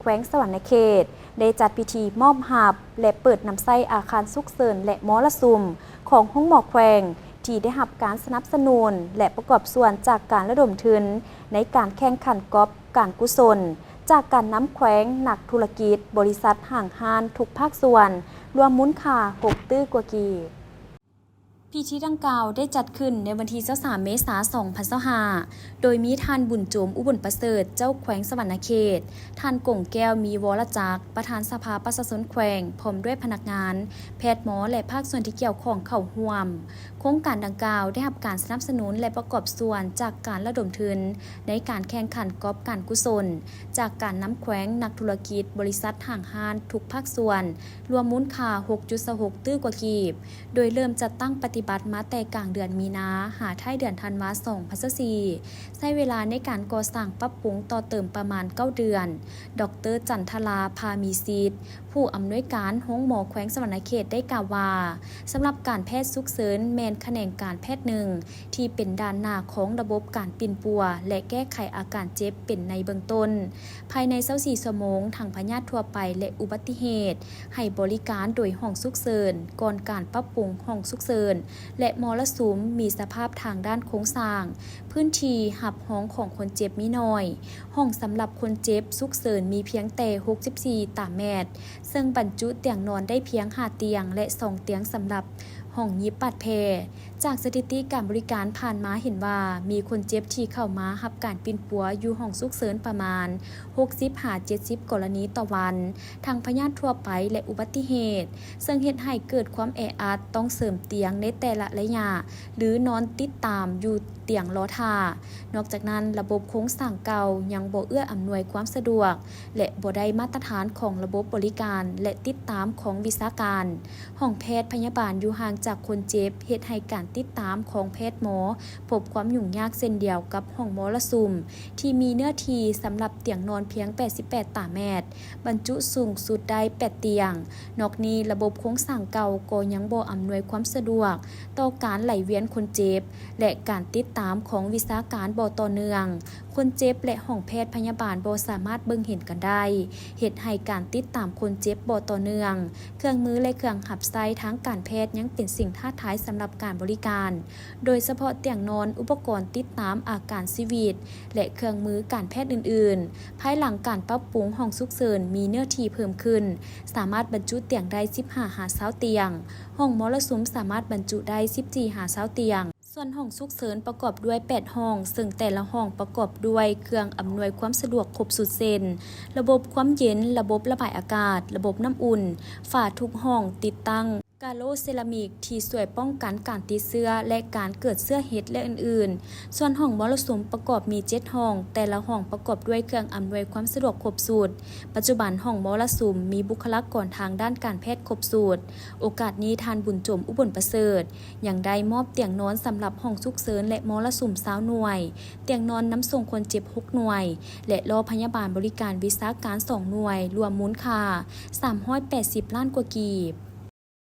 ວງສະຫວັນນະເຂດ ໄດ້ຈັດພິທີມອບຮັບ ແລະ ເປີດນຳໃຊ້ອາຄານສຸກເສີນ ແລະ ມໍລະສຸມ ຂອງໂຮງໝໍແຂວງ ທີ່ໄດ້ຮັບການສະໜັບສະໜູນ ແລະ ປະກອບສ່ວນຈາກການລະດົມທຶນໃນການແຂ່ງຂັນກອບການກຸສົນ ຈາກການນຳແຂວງ, ນັກທຸລະກິດ, ບໍລິສັດ, ຫ້າງຮ້ານທຸກພາກສ່ວນ ລວມມູນຄ່າຫົກຕື້ກວ່າກີບ. ພິທີດັ່ງກ່າວໄດ້ຈັດຂຶ້ນໃນວັນທີຊາວສາມ ເມສາ ສອງພັນຊາວຫ້າ ໂດຍມີທ່ານ ບຸນໂຈມ ອຸບົນປະເສີດ ເຈົ້າແຂວງສະຫວັນນະເຂດ, ທ່ານ ກົງແກ້ວ ມີວໍລະຈັກ ປະທານສະພາປະຊາຊົນແຂວງ ພ້ອມດ້ວຍພະນັກງານ, ແພດໝໍ ແລະ ພາກສ່ວນທີ່ກ່ຽວຂ້ອງເຂົ້າຮ່ວມ. ໂຄງການດັ່ງກ່າວໄດ້ຮັບການສະໜັບສະໜູນ ແລະ ປະກອບສ່ວນຈາກການລະດົມທຶນໃນການແຂ່ງຂັນກອບການກຸສົນ ຈາກການນຳແຂວງ, ນັກທຸລະກິດ, ບໍລິສັດ, ຫ້າງຮ້ານທຸກພາກສ່ວນ ລວມມູນຄ່າຫົກຈຸດຊາວຫົກຕື້ກວ່າກີບ. ໂດຍເລີ່ມຈັດຕັ້ງປະຕິບັດມາແຕ່ກາງເດືອນມີນາ ຫາທ້າຍເດືອນທັນວາ ສອງພັນຊາວສີ່ ໃຊ້ເວລາໃນການກໍ່ສ້າງປັບປຸງຕໍ່ເຕີມປະມານເກົ້າເດືອນ. ດອກເຕີ ຈັນທະລາ ພາມີສິດ ຜູ້ອຳນວຍການໂຮງໝໍແຂວງສະຫວັນນະເຂດ ໄດ້ກ່າວວ່າ ສຳລັບການແພດສຸກເສີນແມ່ນຂະແໜງການແພດໜຶ່ງ ທີ່ເປັນດ່ານໜ້າຂອງລະບົບການປິ່ນປົວ ແລະ ແກ້ໄຂອາການເຈັບເປັນໃນເບື້ອງຕົ້ນ. ພາຍໃນຊາວສີ່ຊົ່ວໂມງ ທັງພະຍາດທົ່ວໄປ ແລະ ອຸບັດຕິເຫດ ໃຫ້ບໍລິການໂດຍຫ້ອງສຸກເສີນ ກ່ອນການປັບປຸງຫ້ອງສຸກເສີນ ແລະ ມໍລະສຸມ ມີສະພາບທາງດ້ານໂຄງສ້າງ, ພື້ນທີ່ຮັບຮອງຂອງຄົນເຈັບມີໜ້ອຍ, ຫ້ອງສຳລັບຄົນເຈັບສຸກເສີນມີພຽງແຕ່ຫົກສິບສີ່ຕາແມັດ, ເຊິ່ງບັນຈຸຕຽງນອນໄດ້ພຽງຫ້າຕຽງ ແລະ ສອງຕຽງສຳລັບຫ້ອງຫຍິບບາດແຜ. ຈາກສະຖິຕິການບໍລິການຜ່ານມາເຫັນວ່າ ມີຄົນເຈັບທີ່ເຂົ້າມາຮັບການປິ່ນປົວຢູ່ຫ້ອງສຸກເສີນປະມານຫົກສິບຫາເຈັດສິບກໍລະນີຕໍ່ວັນ, ທັງພະຍາດທົ່ວໄປ ແລະ ອຸບັດຕິເຫດ, ເຊິ່ງເຮັດໃຫ້ເກີດຄວາມແອອັດ, ຕ້ອງເສີມຕຽງໃນແຕ່ລະໄລຍະ ຫຼື ນອນຕິດຕາມຢູ່ຕຽງລໍຖ້າ. ນອກຈາກນັ້ນ, ລະບົບໂຄງສ້າງເກົ່າຍັງບໍ່ເອື້ອອຳນວຍຄວາມສະດວກ ແລະ ບໍ່ໄດ້ມາດຕະຖານຂອງລະບົບບໍລິການ ແລະ ຕິດຕາມຂອງວິຊາການ. ຫ້ອງແພດພະຍາບານຢູ່ຫ່າງຈາກຄົນເຈັບ ເຮັດໃຫ້ການຕິດຕາມຂອງແພດໝໍພົບຄວາມຫຍຸ້ງຍາກເຊັ່ນດຽວກັບຫ້ອງມໍລະສຸມ ທີ່ມີເນື້ອທີ່ສຳລັບຕຽງນອນພຽງແປດສິບແປດຕາແມັດ, ບັນຈຸສູງສຸດໄດ້ແປດຕຽງ. ນອກນີ້, ລະບົບໂຄງສ້າງເກົ່າກໍຍັງບໍ່ອຳນວຍຄວາມສະດວກຕໍ່ການໄຫຼວຽນຄົນເຈັບ ແລະ ການຕິດຕາມຂອງວິຊາການບໍ່ຕໍ່ເນື່ອງ. ຄົນເຈັບ ແລະ ຫ້ອງແພດພະຍາບານບໍ່ສາມາດເບິ່ງເຫັນກັນໄດ້, ເຮັດໃຫ້ການຕິດຕາມຄົນເຈັບບໍ່ຕໍ່ເນື່ອງ. ເຄື່ອງມື ແລະ ເຄື່ອງຮັບໃຊ້ທາງການແພດຍັງເປັນສິ່ງທ້າທາຍສຳລັບການບໍລິການ, ໂດຍສະເພາະຕຽງນອນ, ອຸປະກອນຕິດຕາມອາການຊີວິດ ແລະ ເຄື່ອງມືການແພດອື່ນໆ. ພາຍຫຼັງການປັບປຸງ, ຫ້ອງສຸກເສີນມີເນື້ອທີ່ເພີ່ມຂຶ້ນ, ສາມາດບັນຈຸຕຽງໄດ້ສິບຫ້າຫາຊາວຕຽງ, ຫ້ອງມໍລະສຸມສາມາດບັນຈຸໄດ້ສິບສີ່ຫາຊາວຕຽງ. ສ່ວນຫ້ອງສຸກເສີນປະກອບດ້ວຍແປດຫ້ອງ, ເຊິ່ງແຕ່ລະຫ້ອງປະກອບດ້ວຍເຄື່ອງອຳນວຍຄວາມສະດວກຄົບຊຸດເຊັ່ນ ລະບົບຄວາມເຢັນ, ລະບົບລະບາຍອາກາດ, ລະບົບນ້ຳອຸ່ນ, ຝາທຸກຫ້ອງຕິດຕັ້ງກາໂລເຊຣາມິກທີ່ຊ່ວຍປ້ອງກັນການຕິດເຊື້ອ ແລະ ການເກີດເຊື້ອເຫັດ ແລະ ອື່ນໆ. ສ່ວນຫ້ອງມໍລະສຸມປະກອບມີເຈັດຫ້ອງ, ແຕ່ລະຫ້ອງປະກອບດ້ວຍເຄື່ອງອຳນວຍຄວາມສະດວກຄົບຊຸດ. ປັດຈຸບັນຫ້ອງມໍລະສຸມມີບຸກຄະລາກອນທາງດ້ານການແພດຄົບຊຸດ. ໂອກາດນີ້ ທ່ານ ບຸນໂຈມ ອຸບົນປະເສີດ ຍັງໄດ້ມອບຕຽງນອນສຳລັບຫ້ອງສຸກເສີນ ແລະ ມໍລະສຸມຊາວໜ່ວຍ, ຕຽງນອນນຳສົ່ງຄົນເຈັບຫົກໜ່ວຍ ແລະ ລໍພະຍາບານບໍລິການວິຊາການສອງໜ່ວຍ, ລວມມູນຄ່າສາມຮ້ອຍແປດສິບລ້ານກວ່າກີບ.